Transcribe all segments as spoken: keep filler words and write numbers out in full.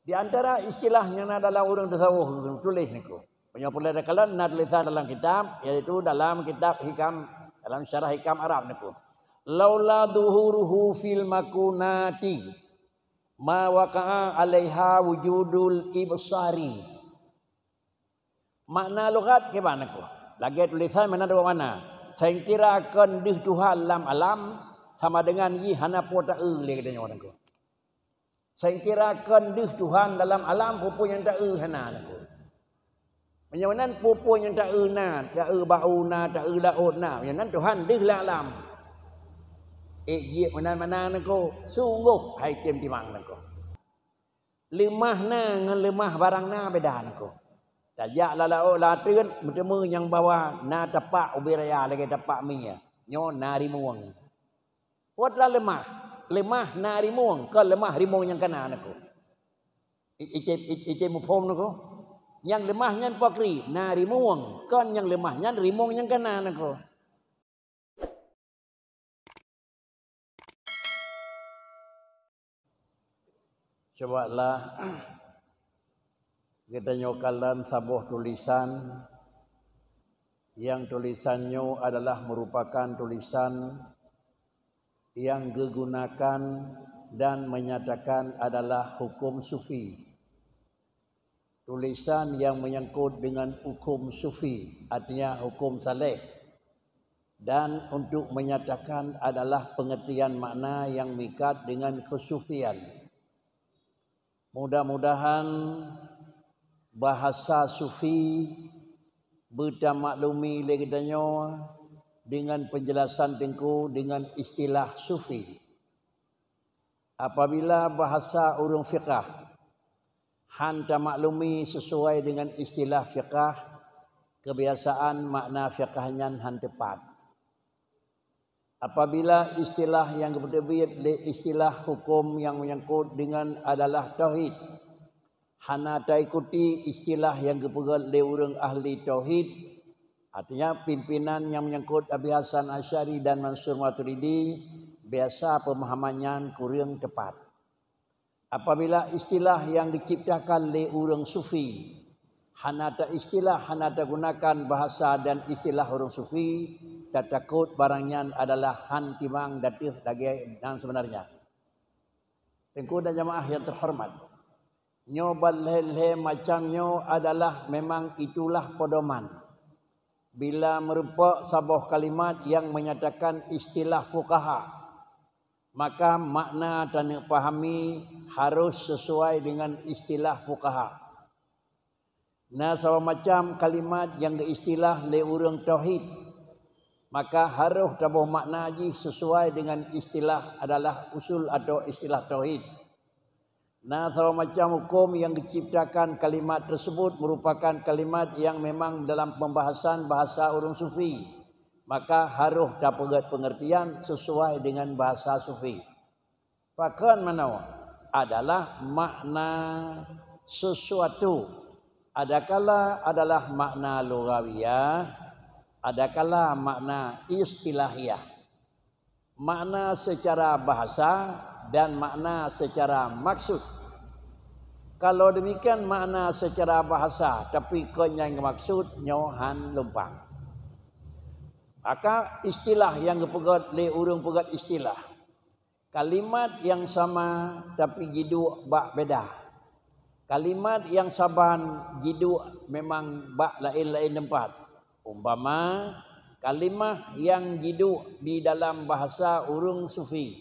Di antara istilah nyang na dalam ureuëng tasawuf tuléh niko. Meunyoe peureulée takalon na tulisan dalam kitab, yaitu dalam kitab Hikam, dalam syarah Hikam Arab niko. "Laula zuhuruhu fil makunati ma waqa'a 'alaiha wujudul ibsari." Makna lughat kiban niko. Lagée tulisan mana dua makna. Seungkira kon deuh Tuhan lam alam, sama dengan jih hana po ta-eu lé geutanyoe niko. Seungkira kon deuh Tuhan dalam alam, peue-peue nyang ta-eu hana niko. Meunyoe nan peue-peue nyang ta-eu na, ta-eu bak u na, ta-eu laôt na, meunyoe nan Tuhan deuh lam alam. Ék jeuet meunan-meunan niko, sunggoh hai tem timang niko. Leumah na ngon leumah barang na beda niko. Tajak lam laôt lam ateueh, meuteumé nyang bahwa na tapak ubé raya lagée tapak mie. Nyoe na rimueng. Buatlah leumah. Leumah na rimueng, kon leumah rimueng nyang kana niko. I-, ite, i-, ite muphom niko. Nyang leumah nyan pakri, na rimueng, kon nyang leumah nyan rimueng nyang kana niko. Cubalah geutanyoe kalon saboh tulisan, nyang tulisan nyoe adalah merupakan tulisan nyang geugunakan dan menyatakan adalah hukum sufi. Tulisan yang menyangkut dengan hukum sufi, artinya hukum saleh, dan untuk menyatakan adalah pengertian makna yang mikat dengan kesufian. Mudah-mudahan bahasa sufi beutamaklumi lé geutanyoe dengan penjelasan Teungku dengan istilah sufi. Apabila bahasa ureuëng fiqah han tamaklumi sesuai dengan istilah fiqah, kebiasaan makna fiqah nyan han teupat. Apabila istilah nyang geupeuteubiet lé istilah hukum nyang menyangkut dengan adalah tauhid, hana taikuti istilah nyang geupeugét lé ureuëng ahli tauhid, artinya pimpinan nyang menyangkut Abi Hasan Asy'ari dan Mansur Maturidi, biasa pemahaman nyan kureueng teupat. Apabila istilah nyang geuciptakan lé ureuëng sufi hana taistilah, hana tagunakan bahasa dan istilah ureuëng sufi, tatakot barang nyan adalah han timang ateueh lagée nyang sebenarnya. Teungku dan jamaah yang terhormat, nyoe ban lhée-lhée macam nyoe adalah memang itulah pedoman. Bila meurumpok saboh kalimat nyang menyatakan istilah fuqaha, maka makna taneuk pahami harus sesuai dengan istilah fuqaha. Na saboh macam kalimat nyang geuistilah lé ureuëng tauhid, maka harôh taboh makna jih sesuai dengan istilah adalah usul atau istilah tauhid. Na saboh macam hukum nyang geuciptakan kalimat tersebut merupakan kalimat nyang memang dalam pembahasan bahasa ureuëng sufi, maka harôh tapeugét pengertian sesuai dengan bahasa sufi. Pakon manoe adalah makna sesuatu, adakala adalah makna lughawiyah, adakala makna istilahiyah. Makna secara bahasa dan makna secara maksud. Kalau demikian makna secara bahasa, tapi kon nyang maksud nyoe han lumpang. Maka istilah nyang geupeugét lé ureuëng peugét istilah. Kalimat nyang sama tapi jiduek bak beda. Kalimat nyang saban jiduek memang bak laén-laén teumpat. Umpama, kalimah nyang jiduek di dalam bahasa ureuëng sufi,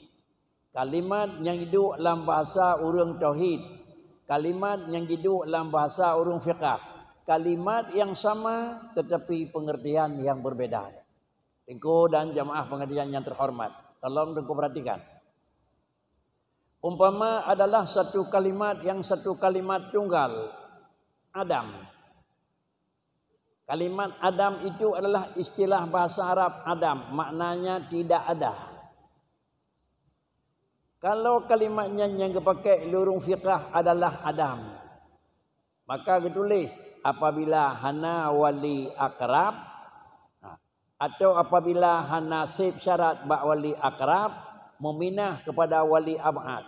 kalimat nyang jiduek lam bahasa ureuëng tauhid, kalimat nyang jiduek lam bahasa ureuëng fiqah, kalimat nyang sama tetapi pengertian yang berbeda. Teungku dan jamaah pengajian yang terhormat, tolong Teungku perhatikan. Umpama adalah satu kalimat nyang satu kalimat tunggal, Adam. Kalimat Adam itu adalah istilah bahasa Arab Adam, maknanya tidak ada. Kalau kalimat nyan nyang geupakai lé ureuëng fiqah adalah Adam, maka geutuléh apabila hana wali akrab, ha, atau apabila hana seb syarat bak wali akrab, meuminah kepada wali ab'ad.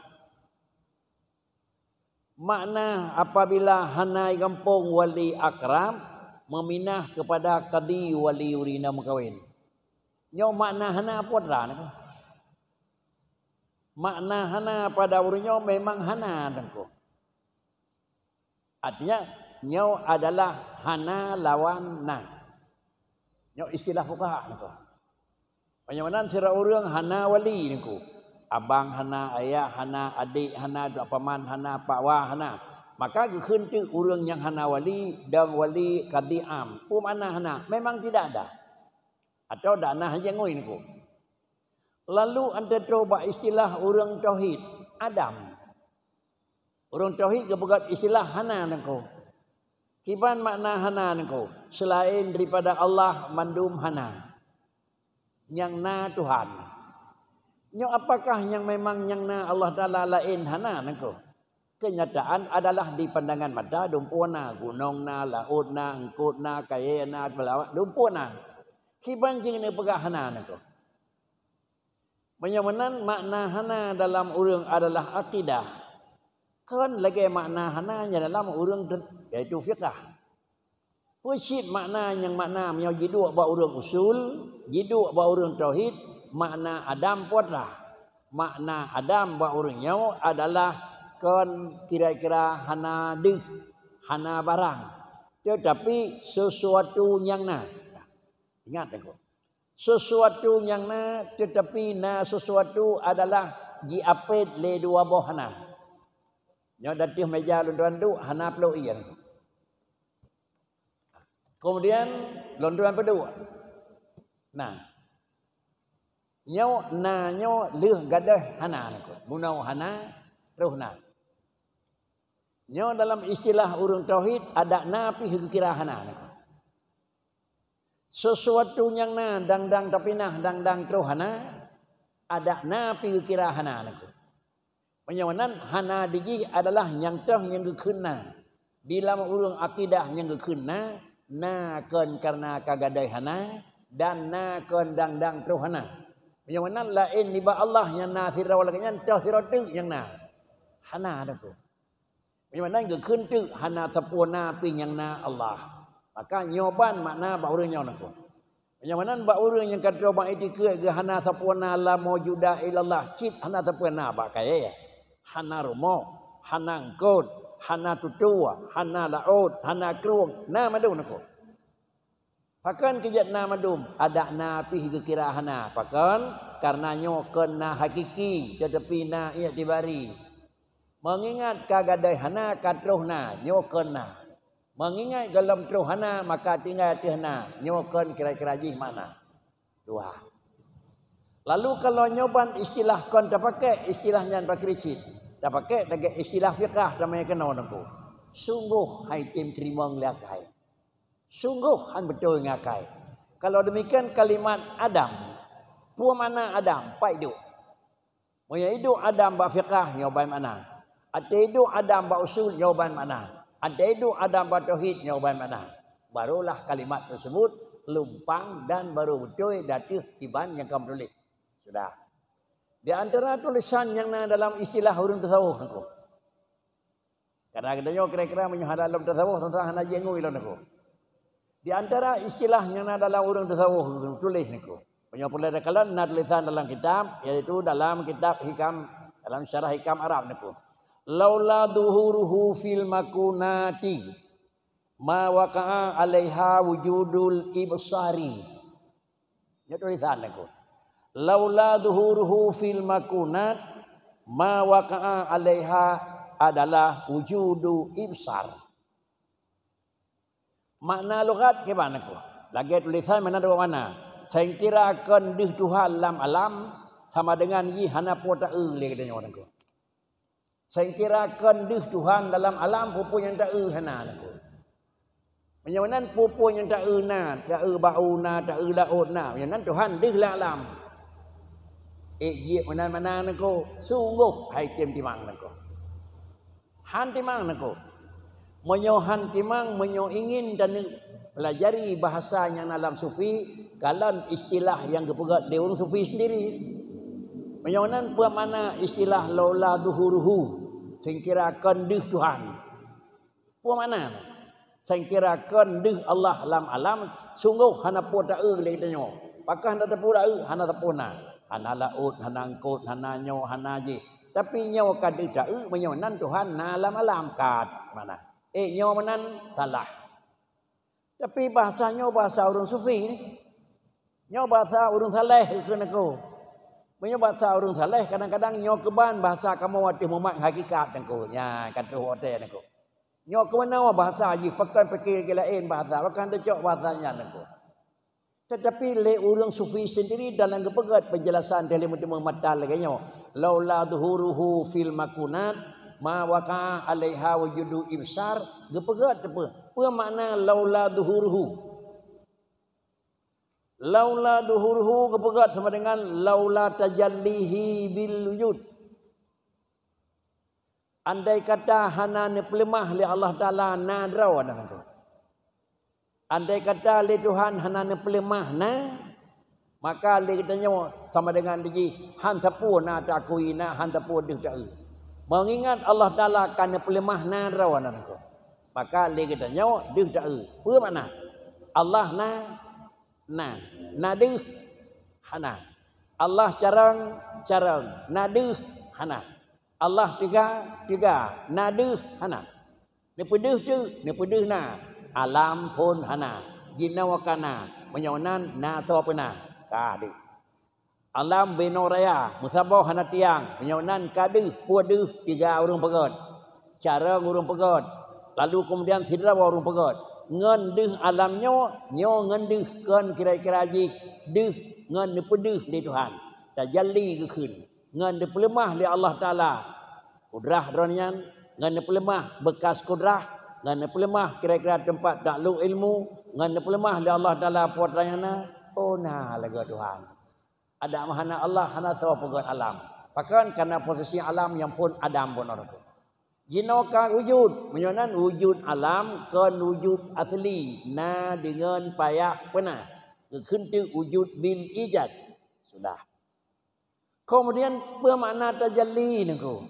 Makna apabila hana gampông wali akrab, meminah kepada kadi wali ureuëng inong meukawen. Nyoe makna hana peue teuma nyoe. Makna hana pada ureuëng nyoe memang hana teungku. Artinya, nyoe adalah hana lawan na. Nyoe istilah fuqaha nyoe. Meunyoe meunan sidroe ureuëng hana wali nyoe. Abang hana, ayah hana, adik hana, dua paman hana, pakwa hana. Maka geukheun teuk ureuëng nyang hana wali, dong wali, kadi am. Peue makna hana? Memang tidak ada. Atau dak na hana ngui nyoe. Lalu anteto bak istilah ureuëng tauhid, adam. Ureuëng tauhid geupeugah istilah hana nangko. Kiban makna hana nangko, selain daripada Allah mandum hana. Nyang na Tuhan. Nyoe apakah nyang memang nyang na Allah Taala laén hana nangko? Kenyataan adalah di pandangan mata dumpeue na, gunong na, laôt na, eungkot na, kayée na, dumpeue na. Kiban jih neupeugah hana nangko. Meunyoe meunan makna hana dalam ureuëng adalah akidah, kon lagée makna hana nyang dalam ureuëng te-, yaitu fiqah. Peue cit makna nyang makna meunyoe jiduek bak ureuëng usul, jiduek bak ureuëng tauhid, makna adam peue teuma. Makna adam bak ureuëng nyoe adalah kon kira-kira hana deuh, hana barang, teutapi sesuatu nyang na. Ingat nangko. Sesuatu nyang na, teutapi na sesuatu adalah jiapét lé dua boh hana. Nyoe di ateueh meja lôn tuan duek hana plôk ie. Kemudian lôn tuan peuduek. Nah. Nyoe na nyoe lheueh gadôh hana nangko. Bunoe hana, troh na. Nyoe dalam istilah ureuëng tauhid, adak na pih geukira hana nangko. Sesuatu nyang na dang-dang tapinah, dang-dang troh hana, adak na pih geukira hana nangko. Meunyoe nan hana dijih adalah nyang toh nyang geukheun na. Di lam ureuëng akidah nyang geukheun na, na kon kareuna ka gadôh hana, dan na kon dang-dang troh hana. Meunyoe nan laén nibak Allah nyang na sidroe lagée nyan, toh sidroe teuk nyang na. Hana nangko. Meunyoe nan geukheun teuk hana sapeue na pih nyang na Allah. Maka nyoe ban makna bak ureuëng nyoe nangko. Meunyoe nan bak ureuëng nyang ka troh bak itikeuet geuh hana sapeue na la maujuda illallah, cit hana sapeue na bak kayée, hana rumoh, hana eungkot, hana tutue, hana laôt, hana krueng, na mandum nangko. Pakon keu jeuet na mandum, adak na pih geukira hana. Pakon? Kareuna nyoe kon na hakiki, teutapi na iktibari. Meungingat ka gadôh hana, ka troh na, nyoe kon na. Meungingat gohlom troh hana, maka tinggai ateueh na, nyoe kon kira-kira jih makna. Dua. Lalu kalau nyoe ban istilah kon tapakék, istilah nyan pakri cit. Tapakék lagée istilah fiqah tamé keunoe nangko. Sunggoh han item teurimong lé akai. Sunggoh han beutôi ngon akai. Kalau demikian kalimat adam, peue makna adam? Pat iduek? Meunyoe iduek adam bak fiqah, nyoe ban makna. Até iduek adam bak usul, nyoe ban makna. Até iduek adam bak tauhid, nyoe ban makna. Barulah kalimat tersebut lumpang dan baru beutôi di ateueh kiban nyang ka meutuléh. Sudah. Di antara tulisan nyang na dalam istilah ureuëng tasawuf nangko. Karena geutanyoe kira-kira meunyoe hana lom tasawuf, teuntang hana jiék ngui lom nangko. Di antara istilah nyang na dalam ureuëng tasawuf tuléh nangko. Meunyoe peureulée takalon na tulisan dalam kitab, yaitu dalam kitab Hikam, dalam syarah Hikam Arab nangko. Laula zuhuruhu fil makunati ma waqa'a alaiha wujudul ibsari. Nyoe tulisan nangko. Laula zuhuruhu fil makunat ma waqa'a alaiha adalah wujudu ibsar. Makna lughat kiban nangko. Lagée tulisan mana dua makna. Seuingkira kon deuh Tuhan lam alam sama dengan jih hana peue taeu lé geutanyoe nangko. Seuingkira kon deuh Tuhan dalam alam, peue-peue nyang taeu hana nangko. Meunyoe nan peue-peue nyang taeu na, taeu bak u na, taeu laôt na, meunyoe nan Tuhan deuh lam alam. Ék jeuet meunan-meunan nangko, sunggoh han item timang nangko. Han timang nangko. Meunyoe han timang, meunyoe ingin taneuk pelajari bahasa nyang na lam sufi, kalon istilah nyang geupeugét lé ureuëng sufi sendiri. Meunyoe nan peue makna istilah laula zuhuruhu, Singkira kon deuh Tuhan. Peue makna? Singkira kon deuh Allah lam alam, sunggoh hana peue taeu lé geutanyoe. Pakon hana tapeue taeu, hana tapeue na. Hana laôt, hana eungkôt, hana nyoe, hana jih. Tapi nyoe ka deuh taeu, meunyoe nan Tuhan na lam alam, ka makna. Eh, nyoe meunan salah. Tapi bahasa nyoe bahasa ureuëng sufi ni. Nyoe bahasa ureuëng saleh keu neuk. Meunyoe bahasa ureuëng saleh, kadang-kadang nyoe keuban bahasa kamoe ateueh mumat hakikat neuk. Nya, ka troh watée neuk. Nyoe keunoe bahasa jih, pakon pike lagée laén bahasa, pakon teucok bahasa nyan neuk. Tetapi lé ureuëng sufi sendiri dalam geupeugét penjelasan dari meuteumé matan lagée nyoe, "Laula zuhuruhu fil makunat, ma waqa alaiha wujudu ibsar," geupeugét teupeu. Peue makna laula zuhuruhu? Laula zuhuruhu geupeugét sama dengan laula tajallihi bil wujud. Andai kata hana neupeuleumah lé Allah Taala na droe, aneuk-aneuk. Andai kata lé Tuhan hana neupeuleumah na, maka lé geutanyoe sama dengan dijih han sapeue na taakui na, han sapeue deuh taeu. Meungingat Allah Taala ka neupeuleumah na droe, aneuk-aneuk, maka lé geutanyoe deuh taeu. Peue makna? Allah na, na. Na deuh? Hana. Allah carông? Carông. Na deuh? Hana. Allah teuga? Teuga. Na deuh? Hana. Neupeudeuh teuk? Neupeudeuh na. Alam phon hana. Jinoe ka na. Meunyoe nan, na soe peue na? Ka deuh. Alam binoe raya, meusaboh hana tiang. Meunyoe nan ka deuh, peue deuh? Teuga ureuëng peugét. Carông ureuëng peugét. Lalu keumudian sidroe ureuëng peugét. Ngon deuh alam nyoe, nyoe ngon deuh kon kira-kira jih deuh ngon neupeudeuh lé Tuhan. Tajalli geukheun. Ngon neupeuleumah lé Allah Taala kudrah Droeneuh nyan, ngon neupeuleumah beukas kudrah, ngon neupeuleumah kira-kira teumpat taklok ilmu, ngon neupeuleumah lé Allah Taala po atra nyang na, oh na lagée Tuhan. Adak meuhana Allah hana soe peugét alam. Pakon? Karena posisi alam nyang phon Adam bunoe. Jinoe ka wujud, meunyoe nan wujud alam kon wujud asli, na deungon payah peuna. Geukheun teuk wujud bil ijad. Sudah. Keumudian, peue makna tajalli neuk?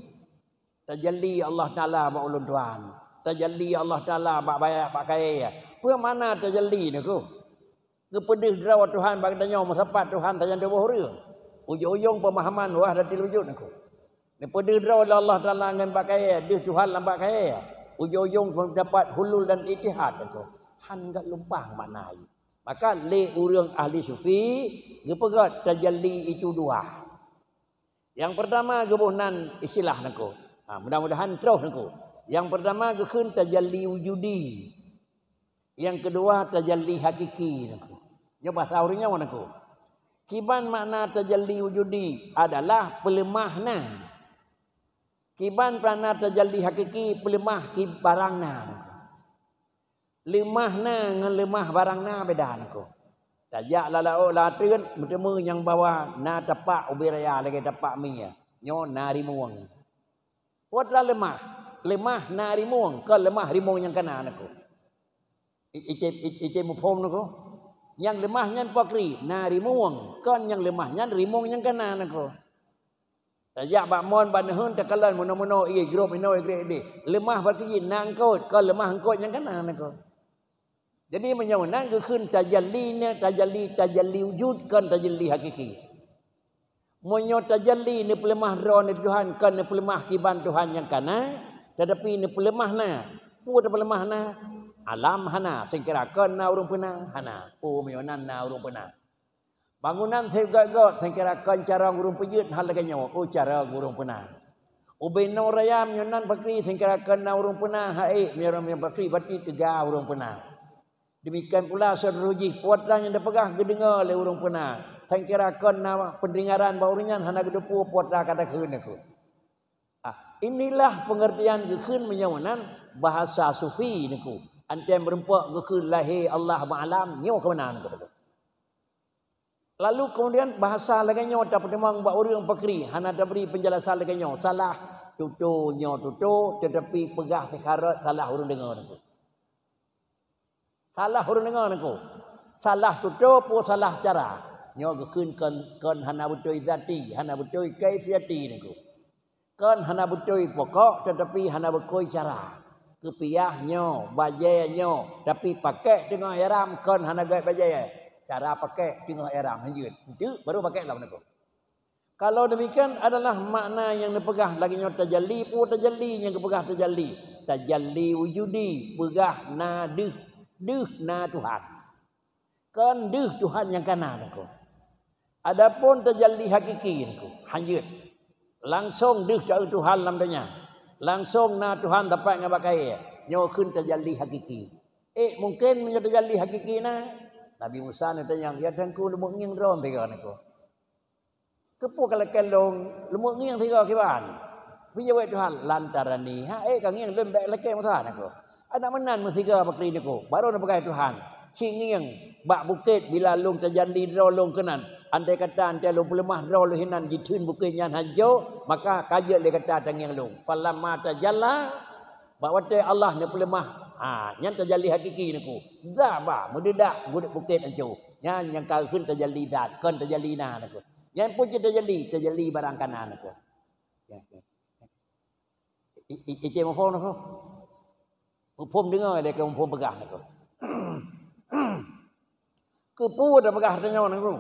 Tajalli Allah Taala bak ulôn tuan. Tajalli Allah Taala bak bayak bak kayée. Peue makna tajalli neuk? Geupeudeuh droe Tuhan bak geutanyoe meusapat Tuhan sajan tuboh ureuëng. Ujong-ujong peumahaman wahdatil wujud neuk. Neupeudeuh droe lé Allah Taala ngon bak kayée, deuh Tuhan lam bak kayée. Ujong-ujong dapat hulul dan ittihad neuk. Han gét lumpang makna jih. Maka lé ureuëng ahli sufi geupeugét tajalli itu dua. Nyang peurtama geuboh nan istilah neuk. Ha, mudah-mudahan troh neuk. Nyang peurtama geukheun tajalli wujudi. Nyang keudua tajalli hakiki neuk. Nyoe bahasa ureuëng nyoe neuk. Kiban makna tajalli wujudi adalah peuleumah na. Kiban makna tajalli hakiki peuleumah ki barang na neuk. Leumah na ngon leumah barang na beda neuk. Tajak lam laôt lam ateueh meuteumé nyang bahwa na tapak ubé raya lagée tapak mie, nyoe na rimueng. Peue atra leumah? Leumah na rimueng, kon leumah rimueng nyang kana neuk. I-, ite-, ite-, ite muphom neuk. Nyang leumah nyan pakri, na rimueng, kon nyang leumah nyan rimueng nyang kana neuk. Tajak bak mon bak neuheun takalon meunoe-meunoe ié grob inoe ié grek deh. Leumah bak jih na eungkôt, kon leumah eungkôt nyang kana neuk. Jadi meunyoe nan geukheun tajalli na, tajalli, tajalli wujud kon tajalli hakiki. Meunyoe tajalli neupeuleumah droe nibak Tuhan kon neupeuleumah kiban Tuhan nyang kana, tetapi neupeuleumah na. Peue tapeuleumah na? Alam hana, singkira kon na ureuëng peuna? Hana. Oh, meunyoe nan na ureuëng peuna. Bangunan seb gét-gét, singkira kon carông ureuëng peujeuet hal lagée nyoe, oh carông ureuëng peuna. Ubé noe raya meunyoe nan pakri, singkira kon na ureuëng peuna, hai meunyoe pakri berarti teuga ureuëng peuna. Demikian pula seudroe jih, peue atra nyang tapeugah geudeungoe lé ureuëng peuna, singkira kon na peundengaran bak ureuëng nyan hana geuteupeue peue atra ka takheun neuk. Ah, inilah pengertian geukheun meunyoe nan bahasa sufi neuk. Anté meurumpok geukheun lahé Allah bak alam, nyoe keunan keubeutôi. Lalu kemudian bahasa lagée nyoe tapeutimang bak ureuëng pakri, hana tabri penjelasan lagée nyoe, salah tutoe nyoe tutoe, tetapi peugah sikharot salah ureuëng deungoe neuk. Salah ureuëng deungoe neuk. Salah tutoe peue salah cara. Nyoe geukheun kon, kon hana beutôi zati, hana beutôi kaifiati neuk. Kon hana beutôi pokok, tetapi hana beutôi cara. Keupiah nyoe, bajée nyoe, tapi pakék teungoh ihram kon hana gét bajée. Cara pakék teungoh ihram hanjeuet. Enteuk baru pakék lom nangko. Kalau demikian adalah makna nyang neupeugah lagée nyoe tajalli, peue tajalli nyang geupeugah tajalli? Tajalli wujudi, peugah na deuh, deuh na Tuhan. Kon deuh Tuhan nyang kana nangko. Adapun tajalli hakiki nangko, hanjeuet. Langsong deuh taeu Tuhan lam donya. Langsong na Tuhan dapat ngon bak kayée. Nyoe kheun tajalli hakiki. Eh, mungkin meunyoe tajalli hakiki na, Nabi Musa neutanyong, "Ya Tuhanku, leumo ngieng droe sigoe nangko." Keupeue ka lakée lôn leumo ngieng sigoe kiban? Peue jaweueb Tuhan, "Lan tarani." Ha, eh, ka ngieng lôn bék lakée Musa nangko. Adak meunan meusigoe pakri nangko. Baru neupeugah Tuhan, "Ci ngieng bak bukét bila lôn tajalli droe lôn keunan. Andai kata antée lôn peuleumah droe lôn hinan jitheun bukét nyan hanco, maka ka jeuet lé gata tangieng lôn." Falamma tajalla, bak watée Allah neupeuleumah, ha, nyan tajalli hakiki nangko. Zaba, meudeudak bukét hanco. Nyan nyang ka kheun tajalli zat, kon tajalli na nangko. Nyan peue cit tajalli, tajalli barang kana nangko. Ya, ya. I, i, i, muphom nangko. Muphom deungoe lé keu muphom peugah nangko. Keupeue tapeugah tanyoe nangko?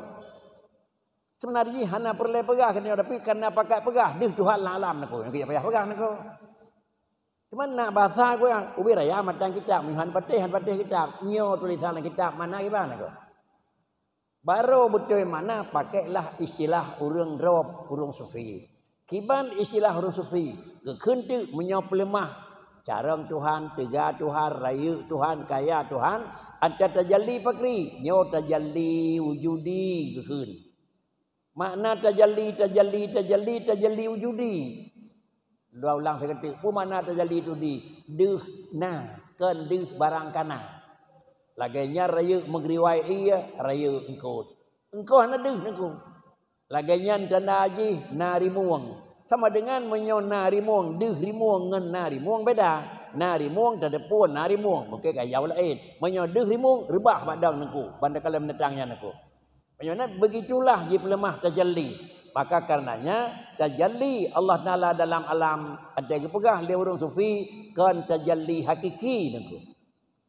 Seubeuna jih hana peureulée peugah keu tanyoe, tapi kana pakat peugah deuh Tuhan lam alam nangko. Nyang payah peugah nangko. Cuma na basa ku nyang ubé raya matan kitab, meuhan patéh, han patéh kitab. Nyoe tulisan lam kitab, mana kiban nangko? Baru beutôi makna pakailah istilah ureuëng droe, ureuëng sufi. Kiban istilah ureuëng sufi, geukheun teuk meunyoe peuleumah, carông Tuhan, teuga Tuhan, rayeuk Tuhan, kaya Tuhan, ata tajalli pakri, nyoe tajalli wujudi geukheun. Makna tajalli, tajalli, tajalli, tajalli wujudi. Dua ulang sigoe teuk. Peue makna tajalli tu di? Deuh na, kon deuh barang kana. Lagée nyan rayeuk meugriwai ie, rayeuk eungkôt. Eungkôt hana deuh nangko. Lagée nyan tanda jih na rimueng. Sama dengan meunyoe na rimueng, deuh rimueng ngon na rimueng beda. Na rimueng teudeupue na rimueng, mungken ka jaoh laén. Meunyoe deuh rimueng, reubah bak dong nangko, ban takalon neutang nyan nangko. Meunyoe na, begitulah jipeuleumah tajalli. Maka karenanya, tajalli Allah Taala dalam alam, ada geupeugah lé ureuëng sufi, kon tajalli hakiki nangko.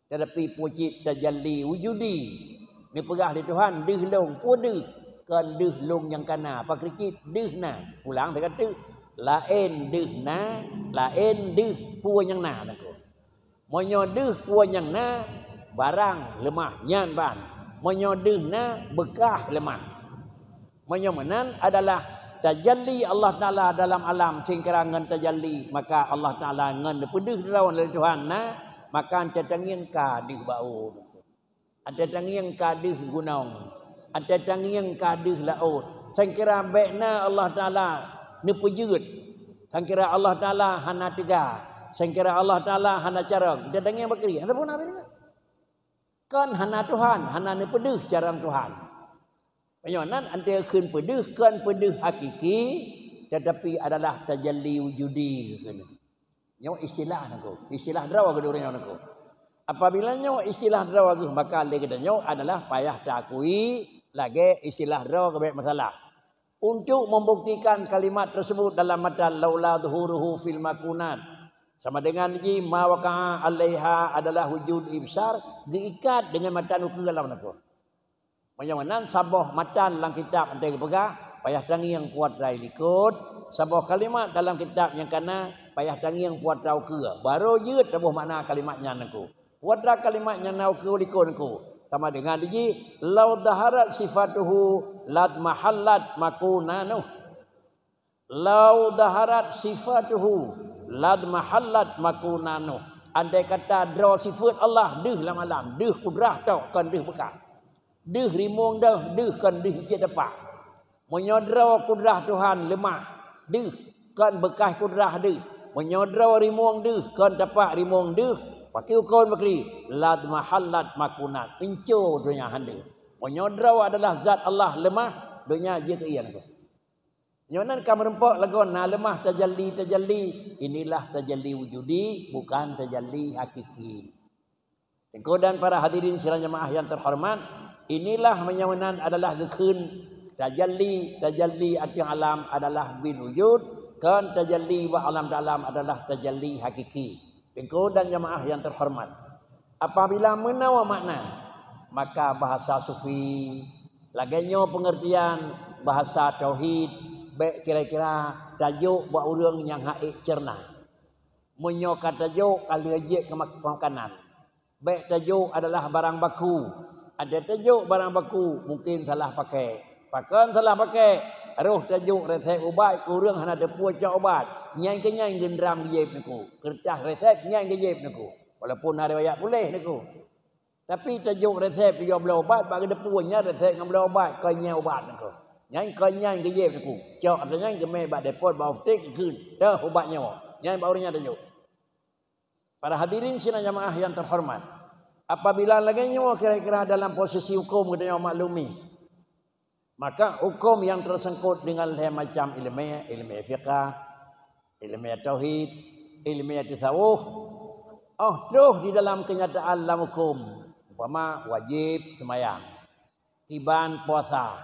Tetapi peue cit tajalli wujudi. Neupeugah lé Tuhan, deuh lôn, peue deuh? Kon deuh lôn nyang kana, pakri cit deuh na. Ulang sigoe teuk, laén deuh na, laén deuh peue nyang na nangko. Meunyoe deuh peue nyang na, barang leumah nyan ban. Meunyoe deuh na, beukah leumah. Meunyoe meunan adalah tajalli Allah Taala dalam alam, singkira ngon tajalli, maka Allah Taala ngon neupeudeuh droe lé Tuhan na, maka ata tangieng ka deuh baô. Ata tangieng ka deuh gunong, ata tangieng ka deuh laôt. Sangkira bék na Allah Taala neupeujeuet, sangkira Allah Taala hana teuga, sangkira Allah Taala hana carông. Ata tangieng bakri, hana pun habéh. Kon hana Tuhan, hana neupeudeuh carông Tuhan. Meunyoe nan ata kheun peudeuh, kon peudeuh hakiki, tetapi adalah tajalli wujudi kheun. Nyoe istilah nangko, istilah droe geuh ureuëng nyoe nangko. Apabila nyoe istilah droe geuh, maka lé geutanyoe adalah payah taakui lagée istilah droe geuh bék masalah. Untuk membuktikan kalimat tersebut dalam matan laula zuhuruhu fil makunat, sama dengan jih ma waqa'a alaiha adalah wujud ibsar, geuikat dengan matan ukeue alam nangko. Meunyoe meunan saboh matan lam kitab ata geupeugah, payah tangieng puat rai likot, saboh kalimat dalam kitab nyang kana, payah tangieng puat rai ukeue. Baru jeuet taboh makna kalimat nyan nangko. Puat rai kalimat nyang na ukeue likot nangko. Sama dengan jih, lau zaharat sifatuhu lad mahallat makunanu. Lau zaharat sifatuhu lad mahallat makunanu. Andai kata droe sifeuet Allah deuh lam alam, deuh kudrah tok kon deuh beukah. Deuh rimueng deuh, deuh kon deuh cit tepak. Meunyoe droe kudrah Tuhan leumah, deuh kon beukah kudrah deuh. Meunyoe droe rimueng deuh, kon tepak rimueng deuh, pakri kon pakri, lad mahallat makunat, inco donya han deuh. Meunyoe droe adalah zat Allah leumah, donya jeuet keu ie nangko. Nyoe nan ka meureumpok lagoe na leumah tajalli-tajalli, inilah tajalli wujudi, bukan tajalli hakiki. Teungku dan para hadirin sidang jamaah yang terhormat, inilah meunyoe nan adalah geukheun tajalli, tajalli ateueh alam adalah bin wujud, Kon tajalli bak alam dalam adalah tajalli hakiki. Teungku dan jamaah yang terhormat, apabila meunoe makna, maka bahasa sufi, lagée nyoe pengertian bahasa tauhid, bék kira-kira tajok bak ureuëng nyang hak ék cerna. Meunyoe ka tajok, ka lheueh jeuet keu mak-, makanan. Bék tajok adalah barang baku. Ada tajok barang baku, mungkin salah pakai. Pakon salah pakai? Roh tajok resep ubat keu ureuëng hana teupeue cok ubat. Nyan keuh nyan geundram geujép neuku. Keureutah resep nyan geujép neuku. Walaupun na riwayat puléh neuku. Tapi tajok resep yoh bloe ubat bak geudeupue nyan resep ngon bloe ubat, kon nyan ubat neuku. Nyan kon nyan geujép neuku. Cok ateueh nyan geumé bak depot, bak apotek geukheun. Teuh ubat nyoe. Nyan bak ureuëng nyan tajok. Para hadirin sidang jamaah yang terhormat, apabila lagée nyoe kira-kira dalam posisi hukum geutanyoe maklumi, maka hukum yang tersangkut dengan lhée macam iéleumé, iéleumé fiqah, iéleumé tauhid, iéleumé tasawuf, oh troh di dalam kenyataan lam hukum, umpama wajéb seumayang, kiban puasa,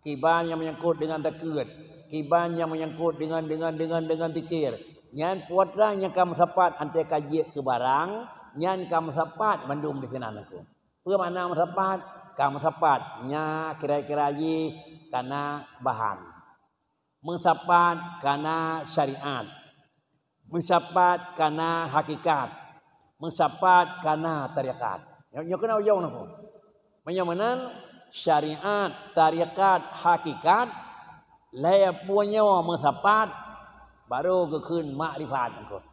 kiban nyang meunyangkot deungon zakeuet, kiban nyang meunyangkot deungon, deungon, deungon, deungon zikir. Nyan putra nyang ka meusapat anté ka jeuet keu barang, nyan ka meusapat mandum di sinan neuku. Peue makna meusapat? Ka meusapat, nya kira-kira jih kana bahan. Meusapat kana syariat. Meusapat kana hakikat. Meusapat kana tarekat. Nyoe, nyoe keunan ujong neuku. Meunyoe meunan, syariat, tarekat, hakikat, lhée peue nyoe meusapat, barô geukheun makrifat neuku.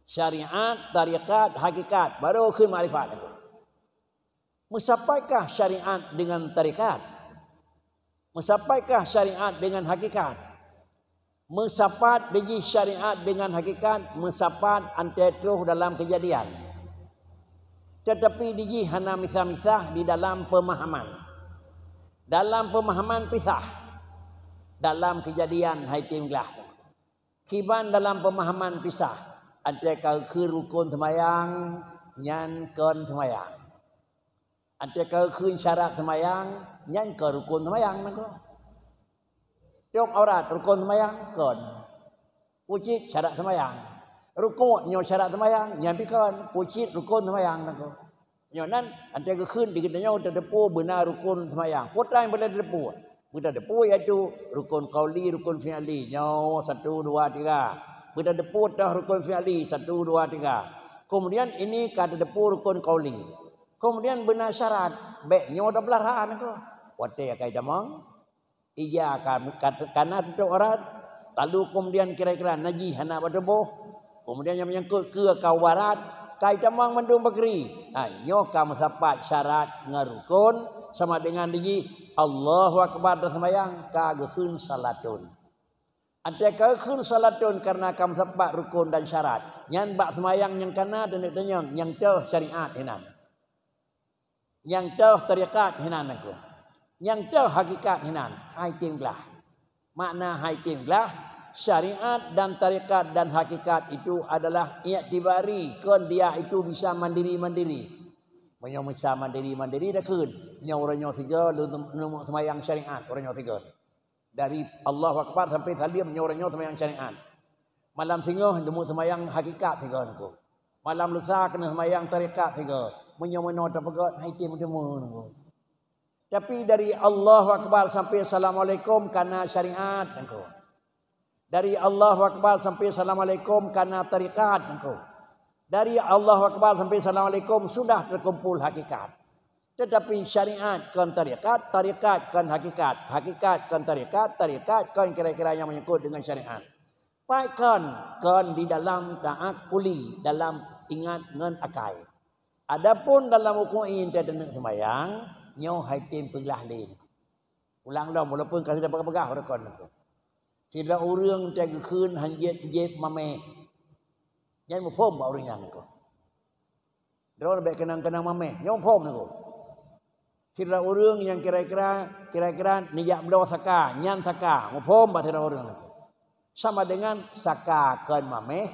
Syariat, tarekat, hakikat, barô geukheun makrifat neuku. Meusapatkah syariat deungon tarekat? Meusapatkah syariat deungon hakikat? Meusapat dijih syariat deungon hakikat, meusapat anté troh dalam keujadian. Teutapi dijih hana misah-misah di dalam peumahaman. Dalam peumahaman pisah, dalam keujadian hai tem glah. Kiban dalam peumahaman pisah, anté ka geukheun rukon seumayang, nyan kon seumayang. Anté ka geukheun syarat seumayang, nyan kon rukon seumayang neuku. Tôp aurat rukon seumayang? Kon. Peue cit syarat seumayang? Rukuk nyoe syarat seumayang? Nyan pih kon. Peue cit rukon seumayang neuku. Nyoe nan, anté geukheun di geutanyoe tateupeue beuna rukon seumayang. Peue treuk nyang beu tateupeue? Beu tateupeue yaitu rukon qauli, rukon fi'li. Nyoe satu, dua, tiga. Beu tateupeue teuh rukon fi'li, satu, dua, tiga. Kemudian ini ka tateupeue rukon qauli. Kemudian beuna syarat, bék nyoe tapeulara neuku. Watée akai tamong, ija ka, ka, kana tutôp aurat, lalu kemudian kira-kira najih hana bak tuboh, kemudian nyang meunyangkot keu ka warat, ka itamong mandum bakri. Ha, nyoe ka meusapat syarat ngon rukon sama dengan dijih Allahu Akbar dan seumayang ka geukheun salatun. Anté ka geukheun salatun kareuna ka meusapat rukon dan syarat. Nyan bak seumayang nyang kana teuneuk tanyong nyang teuh syariat hinan. Nyang teuh tarekat hinan neuku. Nyang teuh hakikat hinan, hai tem glah. Makna hai tem glah, syariat dan tarekat dan hakikat itu adalah iktibari, kon dia itu bisa mandiri-mandiri. Meunyoe bisa mandiri-mandiri takheun, nyoe uroe nyoe sigoe lôn neumuk seumayang syariat uroe nyoe sigoe. Dari Allahu Akbar sampai saleuem nyoe uroe nyoe seumayang syariat. Malam singoh neumuk seumayang hakikat sigoe neuku. Malam lusa keuneuk seumayang tarekat sigoe. Meunyoe meunoe tapeugét hai tem teuma neuku. Tapi dari Allahu Akbar sampai Assalamualaikum kana syariat neuku. Dari Allahu Akbar sampai Assalamualaikum kana tarekat neuku. Dari Allahu Akbar sampai Assalamualaikum sudah terkumpul hakikat. Tetapi syariat kon tarekat, tarekat kon hakikat, hakikat kon tarekat, tarekat kon kira-kira nyang menyangkut dengan syariat. Pai kon, kon di dalam ta'akuli, dalam ingat ngon akai. Adapun dalam rukuk intat teuneuk seumayang, nyoe hai tem peuglah lé. Ulang lom, walaupun ka lheueh peugah-peugah rukon neuku. Sidroe ureuëng teuh geukheun hanjeuet jép mameh. Nyan muphom bak ureuëng nyan neuku. Droe bék keunong-keunong mameh, nyoe muphom neuku. Sidroe ureuëng nyang kira-kira, kira-kira neujak bloe saka, nyan saka, muphom bak sidroe ureuëng neuku. Sama dengan saka kon mameh,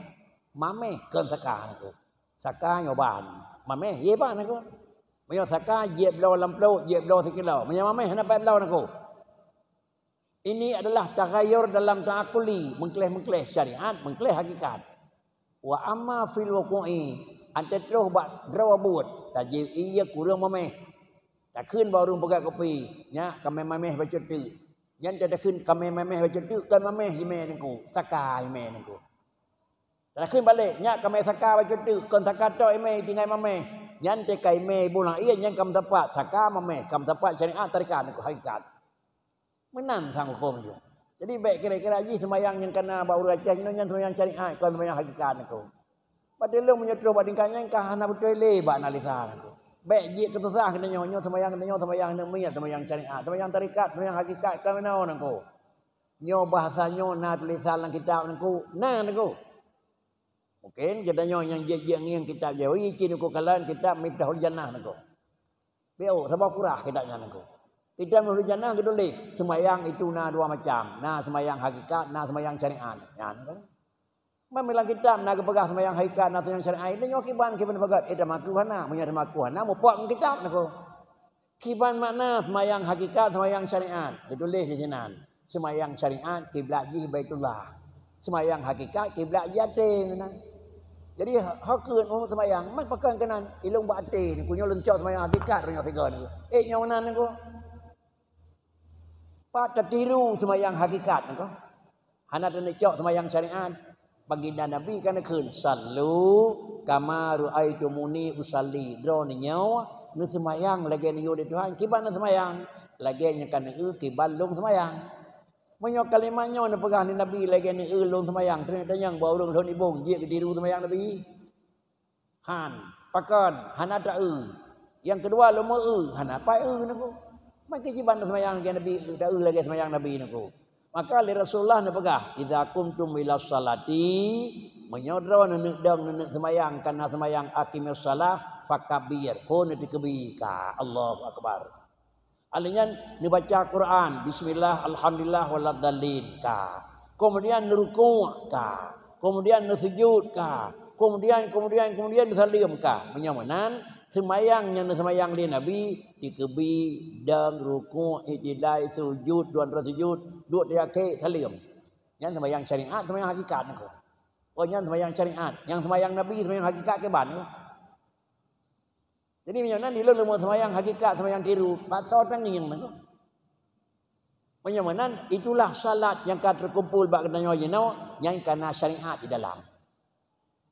mameh kon saka neuku. Saka nyoe ban, mameh yé ban neuku. Meunyoe saka jép bloe lam plôk, jép bloe sikilo. Meunyoe mameh hana paih bloe neuku. Ini adalah taghayur dalam ta'akuli, meukleh-meukleh syariat, meukleh hakikat. Wa amma fil wuqu'i, anté troh bak droe buet, tajib iya kureueng mamèh. Takheun bak ureueng peugah kupi, nyak kamé mamèh bacut teuk. Nyan takheun kamé mamèh bacut teuk, kon mamèh jimé nangku, saka jimé nangku. Takheun balek, nyak kamé saka bacut teuk, kon saka tok jimé tinggai mamèh. Nyan teuka jimé bulang iya nyan kam sapat saka mamèh, kam sapat syariat tarekat nangku hakikat. Meunan sang huköm jih. Jadi, bèk kira-kira jih seumayang nyang kana bak ureueng Aceh jinoe nyan seumayang syariat, kon seumayang hakikat nangku. Padahai lôn meunyoe troh bak tingkat nyan ka hana beutôi lé bak analisa nangku. Bèk jeuet keu susah geutanyoe, nyoe seumayang geutanyoe seumayang aneuk miet, seumayang syariat, seumayang tarekat, seumayang hakikat, ka meunoe nangku. Nyoe bahasa nyoe na tulisan lam kitab nangku, na nangku. Mungken geutanyoe nyang jeuet-jeuet ngieng kitab Jawi, ci nangku kalon kitab Miftahul Jannah nangku. Bèk, saboh kurah kitab nyan nangku. Kitab Miftahul Jannah geutuléh, seumayang itu na dua macam, na seumayang hakikat, na seumayang syariat. Nyan kan. Ban lam kitab na geupeugah seumayang hakikat, na seumayang syariat. Nyoe kiban, kiban peugah, eh, teumakeuh hana. Meunyoe teumakeuh hana, mupok ngon kitab nangku. Kiban makna seumayang hakikat, seumayang syariat. Geutuléh di sinan. Seumayang syariat, kiblat jih Baitullah. Seumayang hakikat, kiblat jih até meunan. Jadi, ho-, ho keuneuk seumayang, mat pakon keunan, ilôn bak até, nyoe lôn cok seumayang hakikat, nyoe sigoe nyoe. Eh, nyoe meunan nyoe. Pat tatiru seumayang hakikat nyoe. Hana taneuk cok seumayang syariat. Baginda Nabi ka neukheun, "Sallu kama ra'aitumuni usalli." Droeneuh nyoe neuseumayang lagèe neuyue lé Tuhan, kiban neuseumayang, lagèe nyang ka neueu kiban lôn seumayang. Meunyoe kalimat nyoe neupeugah lé Nabi lagèe neueu lôn seumayang, teunyata nyang bak ureueng lhôn ibong jeuet geutiru seumayang Nabi. Han, pakon, hana taeu. Nyang keudua lôn meu eu, hana pat eu nangku. Maka kiban seumayang lagèe Nabi, taeu lagèe seumayang Nabi nangku. Maka lé Rasulullah neupeugah, "Idza qumtum ila shalati," meunyoe droeneuh neudong neuneuk seumayang, kana seumayang aqimis shalah, fakabbir, phon neuteukeubi ka, Allahu Akbar. Alheuh nyan neubaca Quran, bismillah, alhamdulillah, waladdallin, ka. Kemudian neuruku', ka. Kemudian neusujud, ka. Kemudian, kemudian, kemudian neusaleuem, ka. Meunyoe meunan, seumayang nyang neuseumayang lé Nabi, dikeubri, dong, ruku', i'tidal, sujud, dua droe sujud, duek di akhé, saleuem. Nyan seumayang syariat, seumayang hakikat nangku. Oh, nyan seumayang syariat. Nyang seumayang Nabi, seumayang hakikat kiban nyoe. Jadi, meunyoe nan di lôn leumo seumayang hakikat, seumayang tiru, paksa tangieng nangku. Meunyoe meunan, itulah salat nyang ka teukumpul bak geutanyoe jinoe, nyan kana syariat di dalam.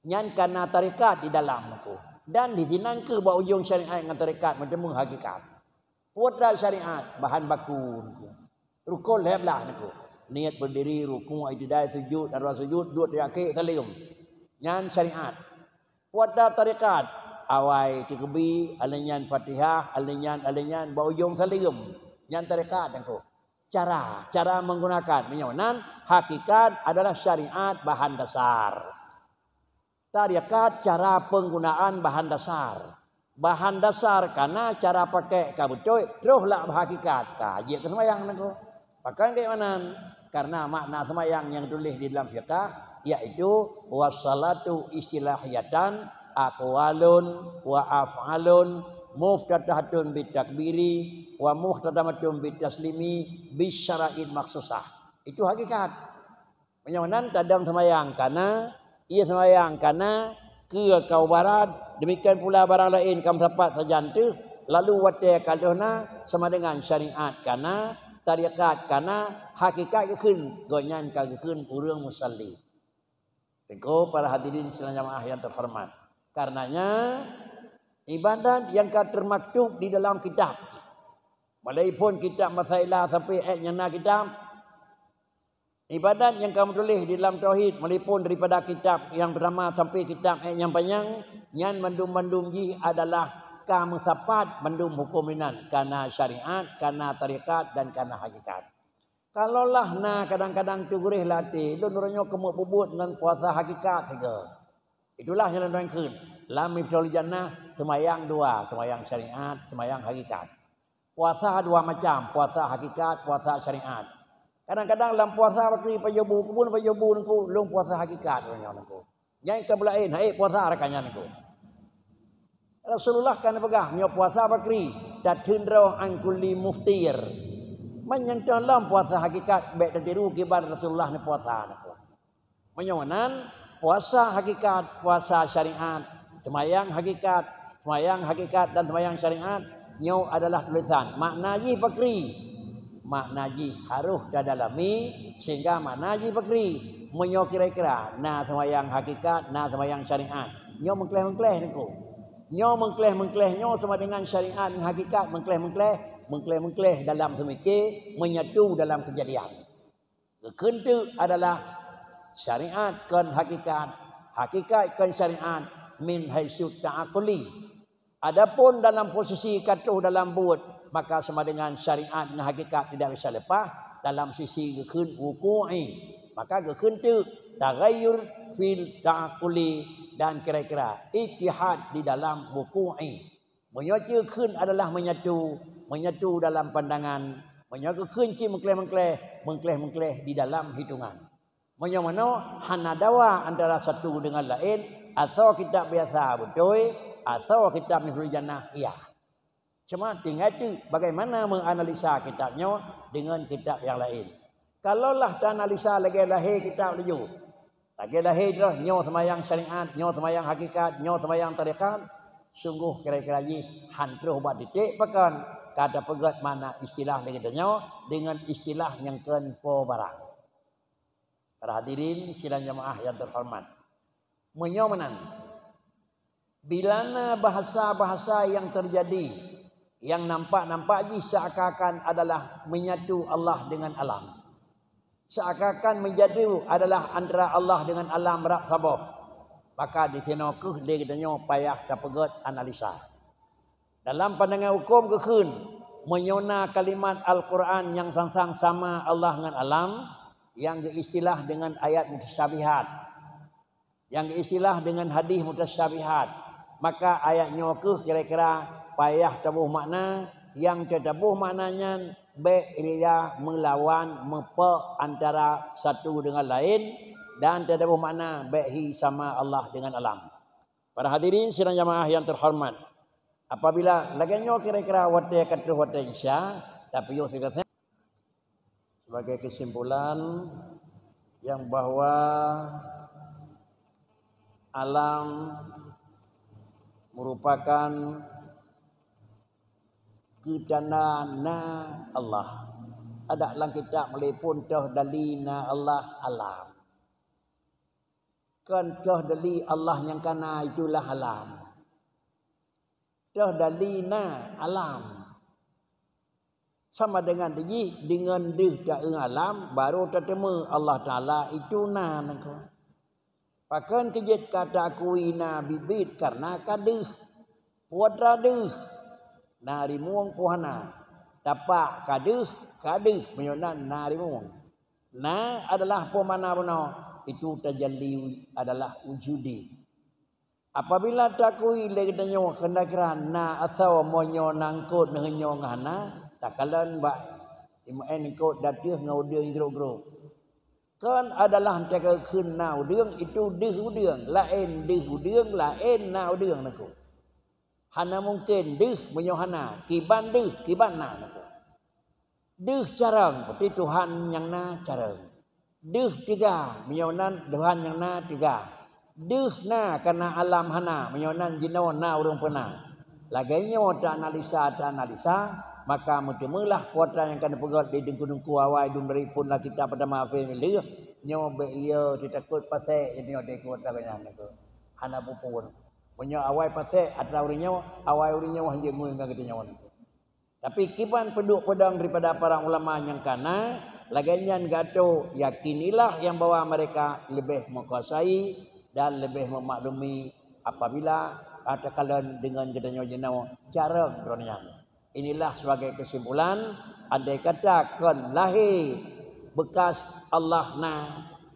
Nyan kana tarekat di dalam nangku. Dan di sinan kheueh bak ujong syariat ngon tarekat meuteumé hakikat. Peue treuk syariat, bahan baku nangku. Rukon lhèe blaih nangku. Niet beudiri, ruku', i'tidal, sujud, dan ruang sujud, duek di akhé, saleuem. Nyan syariat. Peue treuk tarekat, awai tikeubri, alheuh nyan Fatihah, alheuh nyan, alheuh nyan, bak ujong saleuem. Nyan tarekat nangku. Cara, cara menggunakan. Meunyoe nan, hakikat adalah syariat bahan dasar. Tarekat cara penggunaan bahan dasar. Bahan dasar kana cara pakai ka beutôi, troh lam hakikat ka jeuet keu seumayang nangku. Pakon keu meunan? Karena makna seumayang nyang tuléh di dalam fiqah, yaitu wassalatu istilahiyatan aqwalun wa af'alun muftatahatun bitakbiri wa muhtatamatun bitaslimi bisyara'in makhsusah. Itu hakikat. Meunyoe nan tadong seumayang kana, ie seumayang kana, keue ka u barat, demikian pula barang laén ka meusapat sajan teuh, lalu watée ka lheueh na sama dengan syariat kana, tarekat kana, hakikat geukheun, gobnyan ka geukheun ureuëng musalli. Teungku para hadirin sidang jamaah yang terhormat. Karenanya, ibadat nyang ka teumaktub di dalam kitab. Mulai phon kitab Masailah sampai ayat nyang na kitab, ibadat nyang ka meutuléh di dalam tauhid, mulai phon daripada kitab nyang pertama sampai kitab nyang panyang, nyan mandum-mandum jih adalah ka meusapat mandum huköm inan, kana syariat, kana tarekat, dan kana hakikat. Kalaulah na kadang-kadang teuguréh lam até, lôn uroe nyoe keumeung peubuet ngon puasa hakikat sigoe. Itulah nyang lôn kheun. Lam Miftahul Jannah, seumayang dua, seumayang syariat, seumayang hakikat. Puasa dua macam, puasa hakikat, puasa syariat. Kadang-kadang lam puasa bakri pajoh bu, keubeuen pajoh bu nangku, lôn puasa hakikat uroe nyoe nangku. Nyang ka beulaén, hai puasa rakan nyan nangku. Rasulullah ka neupeugah, meunyoe puasa bakri, tatheun droe an kulli muftir. Meunyang toh lom puasa hakikat bék tatiru kiban Rasulullah neupuasa. Meunyoe nan, puasa hakikat, puasa syariat, seumayang hakikat, seumayang hakikat dan seumayang syariat, nyoe adalah tulisan. Makna jih pakri. Makna jih harôh tadalami sehingga makna jih pakri. Meunyoe kira-kira na seumayang hakikat, na seumayang syariat, nyoe meukleh-meukleh Teungku. Nyoe meukleh-meukleh nyoe sama dengan syariat ngon hakikat meukleh-meukleh, meukleh-meukleh dalam seumiké, menyatu dalam keujadian. Geukheun teuk adalah syariat kon hakikat, hakikat kon syariat min haitsu ta'aquli. Adapun dalam posisi ka troh dalam buet, maka sama dengan syariat ngon hakikat tidak bisa lepas dalam sisi geukheun wuqu'i. Maka geukheun teuk taghayyur fil ta'aquli dan kira-kira ittihad di dalam wuqu'i. Meunyoe geukheun adalah menyatu, menyatu dalam pandangan. Meunyoe geukheun cit meukleh-meukleh, meukleh-meukleh di dalam hitungan. Meunyoe meunoe hana dawa antara satu dengan laén, atau kitab biasa beutôi, atau kitab Miftahuljannah, iya. Cuma tinggai teuk bagaimana menganalisa kitab nyoe dengan kitab yang laén. Kalaulah taanalisa lagée lahé kitab laju, lagée lahé droe nyoe seumayang syariat, nyoe seumayang hakikat, nyoe seumayang tarekat, sungguh kira-kira jih han troh bak titik pakon ka tapeugét makna istilah lagée tanyoe dengan istilah nyang kon po barang. Para hadirin sidang jamaah yang terhormat. Meunyoe meunan, bila na bahasa-bahasa yang terjadi yang nampak-nampak jih seakan-akan adalah menyatu Allah dengan alam, seakan-akan menyatu adalah antara Allah dengan alam rab saboh, maka di sinoe keuh lé geutanyoe payah tapeugét analisa. Dalam pandangan huköm geukheun, meunyoe na kalimat Al-Qur'an nyang sang-sang sama Allah ngon alam, nyang geuistilah deungon ayat mutasyabihat, nyang geuistilah deungon hadis mutasyabihat, maka ayat nyoe keuh kira-kira payah taboh makna, nyang teutabôh makna nyan bék raya meulawan, meupok antara satu deungon laén, dan teutabôh makna bék hi sama Allah deungon alam. Para hadirin sidang jamaah yang terhormat, apabila lagée nyoe kira-kira watée ka troh watée Isya, tapiôh sigoe sebagai kesimpulan yang bahwa alam merupakan keutanda na Allah. Adak lam kitab mulai pun toh dali na Allah alam. Kon toh dali Allah nyang kana itulah alam. Toh dali na alam. Sama dengan dijih deungon deuh taeu alam, baru tateumé Allah Taala itu na nangko. Pakon keujeuet ka taakui na biet-biet karena ka deuh. Putra deuh, na rimueng puhana. Tapak ka deuh, ka deuh meunyoe nan na rimueng. Na adalah peue makna bunoe, itu tajalli adalah wujudi. Apabila taakui lé geutanyoe kira-kira na asoe meunyoe nangkot neuheunyoe ngon hana, takalon bak imeuen eungkot dateuh ngon udeueng grok-grok. Kon adalah teuka kheun na udeueng, itu deuh udeueng, laén deuh udeueng, laén na udeueng nangkot. Hana mungken deuh meunyoe hana, kiban deuh, kiban na nangkot. Deuh carông, berarti Tuhan nyang na carông. Deuh teuga, meunyoe nan Tuhan nyang na teuga. Deuh na kana alam hana, meunyoe nan jinoe na ureuëng peuna. Lagée nyoe taanalisa, taanalisa, maka meuteumeulah kuatra nyang ka neupeugét di teungku-teungku awai dum dari phon lam kitab peutama Alfie lheueh, nyoe bék iya teutakot pasék nyoe di kuatra nyan nangkot. Hana peue-peue. Meunyoe awai pasék atra ureuëng nyoe, awai ureuëng nyoe hanjeuet ngui ngon geutanyoe nangkot. Tapi kiban peuduek peudong daripada para ulama nyang kana, lagée nyan gato yakinilah yang bahwa mereka lebih meukuasai dan lebih meumaklumi apabila ka takalon deungon geutanyoe jinoe carông droe nyan. Inilah sebagai kesimpulan, andai kata kon lahé beukas Allah na,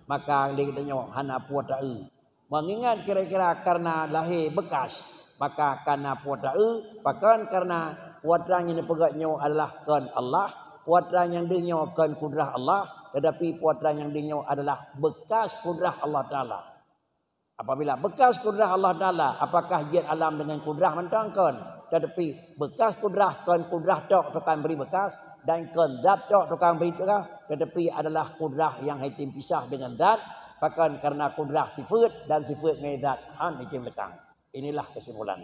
maka lé geutanyoe hana peue taeu. Mengingat kira-kira karena lahé beukas, maka kana putra eu, pakon karena putra nyang neupeugét nyoe adalah kon Allah, putra nyang deuh nyoe kon kudrah Allah, tetapi putra nyang deuh nyoe adalah beukas kudrah Allah Taala. Apabila beukas kudrah Allah Taala, apakah jeuet alam dengan kudrah mantong? Kon, tetapi beukas kudrah kon kudrah tok tukang beri beukas, Dan kon zat tok tukang bri tukang, tetapi adalah kudrah nyang haitem pisah dengan zat, pakon karena kudrah sifat dan sifat ngai zat han haitem lekang. Inilah kesimpulan.